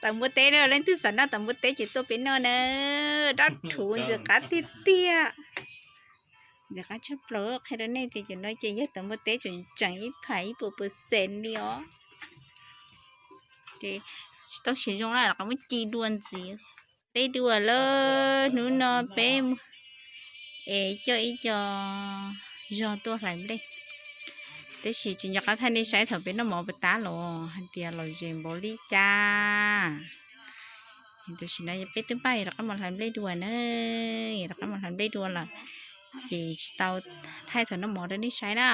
Tawv npua teb na, leej twg xav noj tawv npua teb ces tuaj peb noj na. Dab rhuv ntxim qab tiag tiag. Ntxim qab tshaj plaws, qhia rau nej tias cov no ces yog tawv npua teb tseem tseem ib phav ib puas percent li os. Ces tsis tau siav zoo na, rov qab muab ci dua ntxiv. Teb dua lawm, hnub no peb es coj ib co zog tuaj hlais nplej. Tab sis tsis nco qab thaij nej saib thaum peb noj mov puas tab los hais tias lom zem npaum li cas. Tam sim no peb twb npaj rov qab mus hlais nplej dua na, rov qab mus hlais nplej dua lawm, ces tsis tau thaij thaum noj mov rau nej saib na.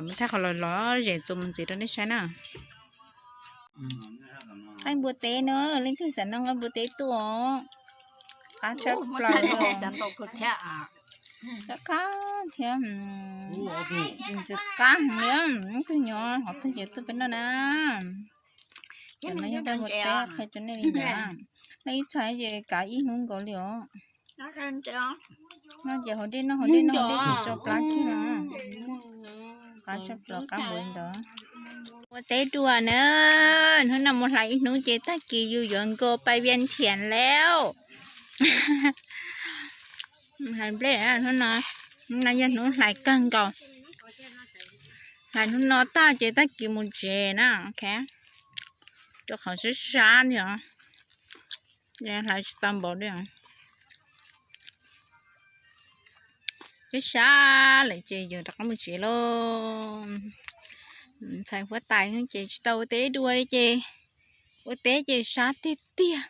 Mus thaij qhov lom lom zem txuas mus ntxiv rau nej saib na. Nqaij npua teb na, leej twg xav noj nqaij npua teb tuaj. Qab tshaj plaws li. Qab qab thiab, ntxim ntxim qab heev li. Leej twg nyob qhov twg ces tuaj peb noj na. Cov no yog nqaij npua teb, qhia rau nej li ntawd. Noj ib txhais ces kav ib hnub nkaus li os. Noj ces haus dej, noj haus dej, noj haus dej ces tso plab kiag no. Qab tshaj plaws, qab npaum li ntawd. Npua teb dua na, hnub no mus hlais ib hnub ces tag kis yus yuav nkaus pais Vias Thiam lawm. Hlais nplej hnub no, hnub no yog hnub hlais kawg nkaus. Hlais hnub no tag ces tag kis mus tsev na, ok. Rau qhov sab sab li os, hlais tsis tau npaum li. Sab sab lawm ces yuav rov qab mus tsev lauj. Ntxhais huab tais ces tsis tau ua teb dua li ces ua teb ces sab tiag tiag.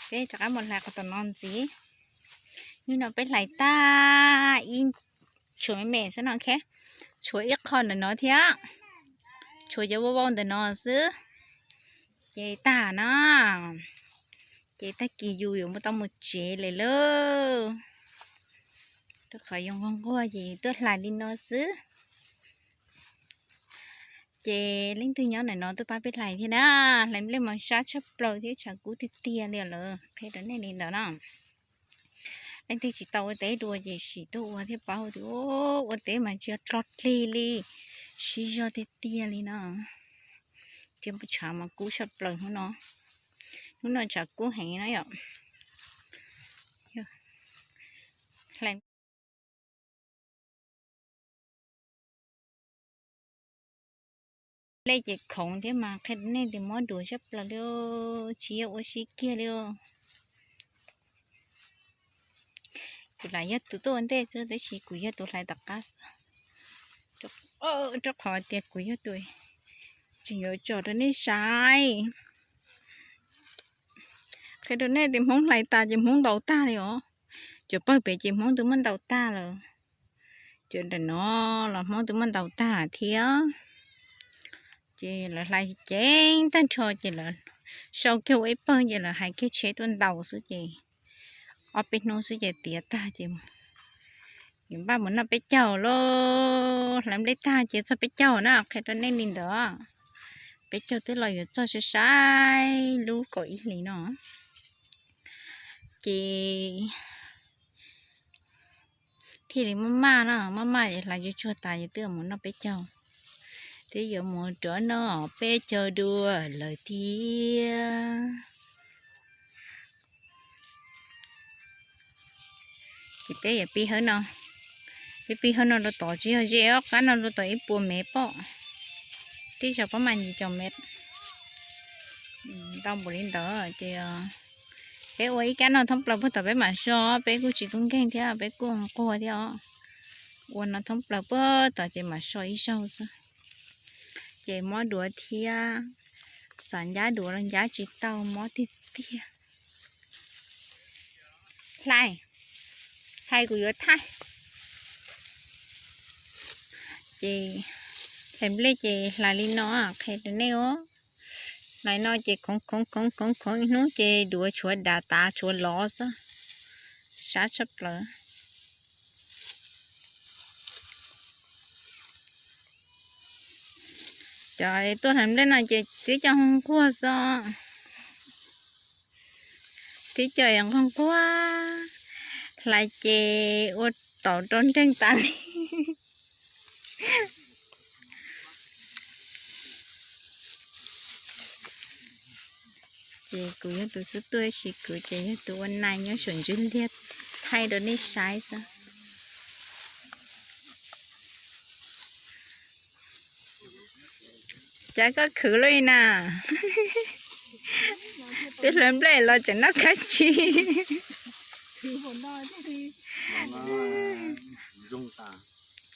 Peb rov qab mus hlais qhov tom no ntxiv. Hnub no peb hlais tag ib, tshuav me me xwb no, tshuav ib qho ntawm no thiab, tshuav cov vau vau ntawm no xwb ces tag na. Ces tag kis yus yuav mus tau mus tsev lawm lauj. Rau qhov yus nquag nquag ces tuaj hlais li no xwb. Ces leej twg nyob ntawm no tuaj pab peb hlais thiab na. Hlais nplej mas sab tshaj plaws thiab tshav kub tiag tiag li lawm, qhia rau nej li ntawd na. Leej twg tsis tau ua teb dua ces sim tuaj ua thiaj paub tias ua teb mas tsis yog dog dig li, siv zog tiag tiag li no. Thiab tshav mas kub tshaj plaws hnub no, hnub no tshav kub heev na yom. Nplej ces khoov thiab mas qhia nej tias mob duav tshaj plaws li, tsis yog ua si kiag li. Kuv lam yog tus tuaj ua ntej xwb tab sis kuv yog tus hlais tom qab xwb, rau qhov tias kuv yog tus tseem yuav tsom rau nej saib. Qhia rau nej tias Hmoob hlais tas ces Hmoob ntaus tag li os. Cov pawg pem ces Hmoob twb muab ntaus tag lawm. Cov ntawm no los Hmoob twb muab ntaus tag thiab. Ces lawv hlais ceev tag nrho ces lawv sau kiag ua ib pawg ces lawv hais kiag tsheb tuaj ntaus xwb ces ob peb hnub xwb ces tiav tag ces npaj mus noj peb caug lauj. Hlais nplej tag ces txog peb caug na, qhia rau nej li ntawd. Peb caug twb los yuav txog sai sai lub kaum ib hlis no. Ces thiaj li maj maj no, maj maj ces hlais tsuag tsuag tas ces twb yuav mus noj peb caug, twb yuav mus rov noj peb caug dua lawm thiab. Ces peb yuav pib hawb no, peb pib hawb no rau tod tsis yog ze ob qab no rau tod ib puas mev pom, tib zaug pob mas nce caum mev. Ntau npaum li ntawd ces peb ua ib kab no thoob plaws puag tom peb mam so, peb kuj tsis tub nkeeg thiab peb kuj nquag thiab os. Ua no thoob plaws puag tom ces mam so ib zaug xwb. Ces mob duav thiab, xav ncab duav los ncab tsis tau, mob tiag tiag. Hlais, hlais kuv yuav thaij. Ces hlais nplej ces hlais li no, qhia rau nej os. Hlais no ces khoov khoov khoov khoov khoov ib hnub ces duav tshuav dav tav tshuav lov xwb, sab tshaj plaws. Cov tuaj hlais nplej no ces tib co nquag xwb, tib co nquag nquag, hlais ces ua tau rau nreeg tas li. Ces kuv yog tus xub tuaj sis kuv ces yog tus ua nai nyob saum ntswg liag thaij rau nej saib xwb. Cas koj khwv luaj li na? Twb hlawv nplej los tseem noj kab tsi.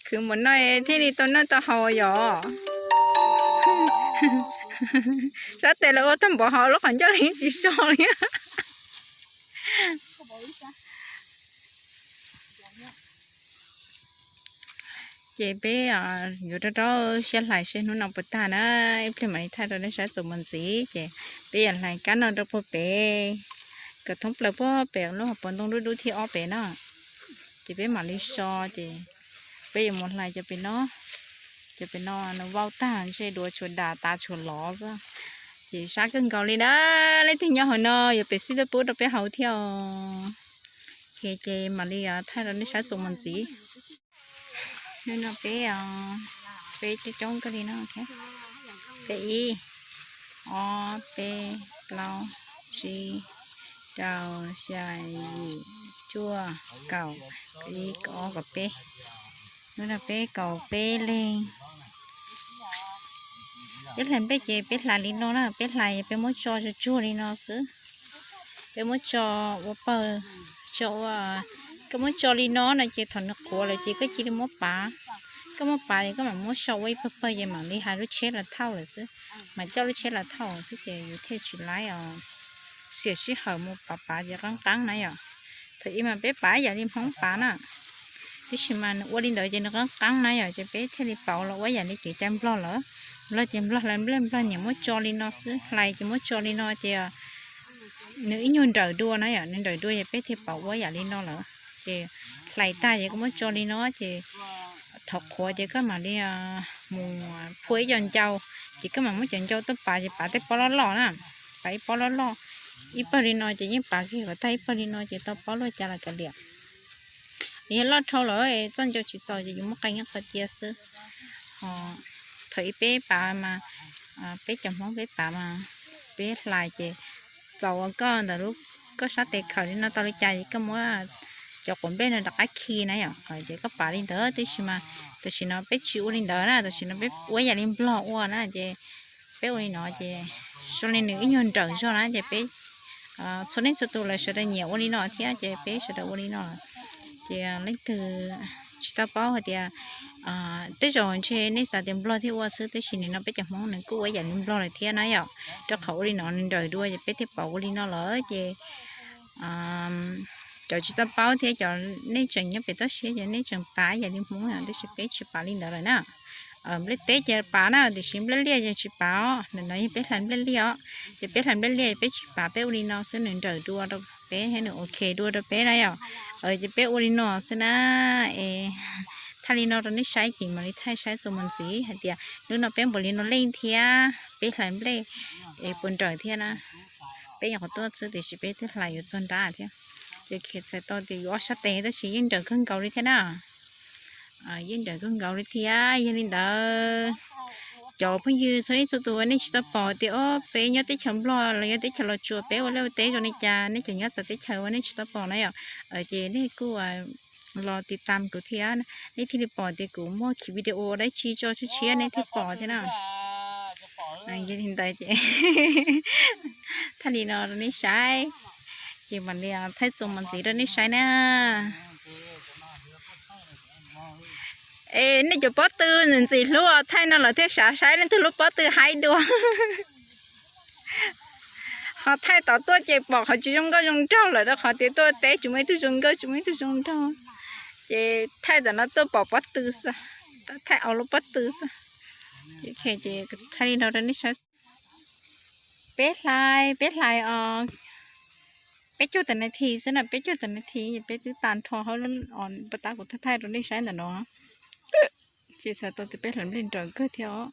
Khwv npaum no thiaj li tau noj tau haus yom. Sab tes los ua tag npaum, ho lub qhov ncauj los yeej tsis so li. Ces peb yuav rau rau siab hlais seb hnub no puas tag na, ib pliag mam li thaij rau nej saib txuas mus ntxiv. Ces peb yuav hlais kab no rau puag pem, kom thoob plaws puag pem lub hauv paus ntoo dub dub thib ob pem na. Ces peb mam li so, ces peb yuav mus hlais cov pem no. Cov pem no nws vau tag ntshe duav tshuav dam tas tshuav lov xwb. Ces sab kawg nkaus li na, leej twg nyob hauv no yuav pem xib tub pub rau peb haus thiab os. Ces mam li thaij rau nej saib txuas mus ntxiv. Hnub no peb, peb coob coob kawg li no. Peb ib, ob, peb, plaub, tsib, rau, xya, yim, cuaj, kaum, ib, kaum ob, kaum peb. Hnub no peb kaum peb leeg. Peb hlais nplej ces peb hlais li no na, peb hlais peb muab tso tsuag tsuag li no xwb. Peb muab tso ua pawg, tso ua, koj muab tso li no no ces thaum nws qhuav lawm ces koj cia li muab pav. Koj muab pav es koj mam muab so ua ib pawg pawg ces mam li hais lub tsheb los thauj lawm xwb. Mam coj lub tsheb los thauj xwb ces yus thiaj tsis laib os. Xiam sij hawm mus pav pav ces qeeb qeeb na yom. Thaum ub mas peb pav ib yam li Hmoob pav na. Tiam sis mas nws ua li ntawd ces nws qeeb qeeb na yom, ces peb thiaj li pauv los ua yam li kev cai Nplog lawm. Nplog ces Nplog hlais nplej Nplog nyiam muab tso li no xwb, hlais ces muab tso li no ces nws ib nyuag nrawm dua na yom, nws nrawm dua ces peb thiaj pauv ua yam li no lawm. Ces hlais tag ces koj muab tso li no ces thaum qhuav ces koj mam li mus phua ib co ncau, ces koj mam muab cov ncau tuaj pav ces pav tej pob loj loj na, pav ib pob loj loj, ib pawg li no ces yeej pav kiag kom tag ib pawg li no ces tau pob luaj cas los kav liam. Nws yog loj dhau lawm txoj ncau tsis txaus ces yus muab qee nyob qhov cia xwb. Thaum ub peb pav mas, peb cov Hmoob peb pav mas, peb hlais ces txaus ua koj ntawm lub, koj sab tes khawm li no tau li cas ces koj muab cov quav nplej no rov qab khi na yom, ces koj pav li ntawd. Tiam sis mas tam sim no peb tsis ua li ntawd na, tam sim no peb ua yam li Nplog ua na ces peb ua li no ces zoo li nws ib nyuag nrawm zog na ces peb txhua leej txhua tus lawv sawv daws nyiam ua li no thiab ces peb sawv daws ua li no. Ces leej twg tsis tau paub hais tias, tej zaum ntshe nej xav tias Nplog thiaj ua xwb, tab sis nim no peb cov Hmoob nws kuj ua yam li Nplog lawm thiab na yom, rau qhov ua li no nws nrawm dua ces peb thiaj pav ua li no lawm ces cov tsis tau paub thiab cov nej tseem nyob pem toj siab ces nej tseem pav yam li Hmoob, tab sis peb tsis pav li ntawd lawm na. Nplej teb ces pav na, tiam sis nplej liaj ces tsis pav os. Ntawm no yog peb hlais nplej liaj os, ces peb hlais nplej liaj peb tsis pav, peb ua li no xwb nws nrawm dua rau peb thiab nws ok dua rau peb na yom. Ces peb ua li no xwb na. Es thaij li no rau nej saib ces mam li thaij saib txuas mus ntxiv hais tias hnub no peb npaum li no leej thiab peb hlais nplej es puas nrawm thiab na. Peb nyuam qhuav tuaj xwb tiam sis peb twb hlais yuav txog nrab thiab. Ces txhais tau tias yus ob sab tes tab sis yeej nrawm kawg nkaus li thiab na. Yeej nrawm kawg nkaus li thiab. Yog li ntawd cov phooj ywg txhua leej txhua tus uas nej tsis tau pom tias ob peb nyob teb chaws Nplog los yog teb chaws Los Tsuas peb ua liaj ua teb zoo li cas, nej cov nyob txawv teb chaws uas nej tsis tau pom na yom, ces nej kuj los tiv tam kuv thiab, nej thiaj li pom tias kuv muaj khiv video dab tsi tso tshiab tshiab nej thiaj pom thiab na. Yog li ntawd ces thaij li no rau nej saib, ces mam li thaij txuas mus ntxiv rau nej saib na. Es nej cov pob tw ntxim hlub os, thaij no los thiaj xav saib leej twg lub pob tw haib dua. Ho thaij tom tuaj ces pom qhov tsis zoo nkauj zoo nraug lawm rau qhov tias tuaj teb tsis muaj ib tug zoo nkauj tsis muaj ib tug zoo nraug. Ces thaij tam no tuaj pom pob tw xwb, thaij au lub pob tw xwb. Ces thaij li no rau nej saib. Peb hlais, peb hlais os, peb caug tawm nas this xwb na, peb caug tawm nas this peb twb tas nrho hauv, puas tab kuv thaij thaij rau nej saib ntawm no. Ces txhais tau tias peb hlais nplej nrawm kawg thiab os.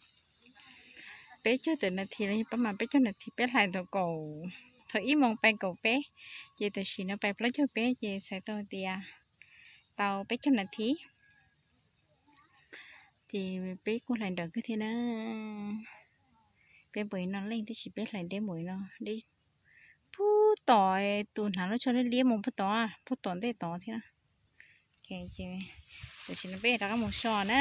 Peb caug tawm nas this los yog pab mas peb caug nas this peb hlais tau kaum, thaum ib moos pais kaum peb, ces tam sim no pais plaub caug peb ces txhais tau tias tau peb caug nas this. Ces peb kuj hlais nrawm kawg thiab na. Peb npaum li no leej tab sis peb hlais deb npaum li no, deb tom, tus hnav lub tsho liab liab mus puag tom, puag tom ntej tod thiab. Tam sim no peb rov qab mus so na,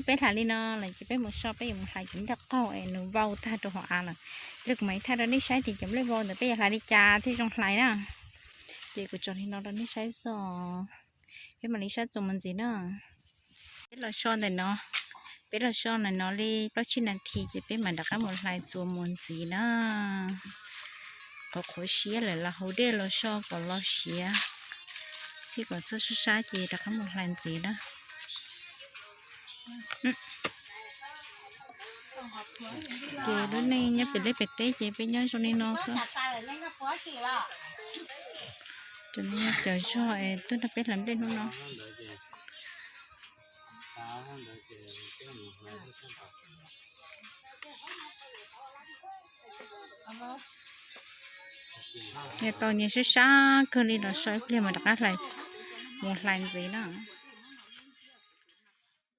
peb hlais li no lawm ces peb mus so, peb yuav mus hlais cov nplej qaug es nws vau tag rau hauv av lawm. Los kuv mam li thaij rau nej saib tias cov nplej vau ntawd peb yuav hlais li cas thiaj zoo hlais na. Ces kuv tso li no rau nej saib xwb, peb mam li saib txuas mus ntxiv na. Peb los so ntawm no, peb los so ntawm no li plaub tsib nas this ces peb mam rov qab mus hlais txuas mus ntxiv na. Qhuav qhuav siab lawm los haus dej los so kom los siav, thiab kom txhob sab sab ces rov qab mus hlais ntxiv na. Ces lub neej nyob pem liaj pem teb ces peb nyob zoo li no xwb. Cov no yog cov zog es tuaj nrog peb hlais nplej hnub no. Nyias tau nyias sab sab kawg li los so ib pliag mas rov qab mus hlais ntxiv na.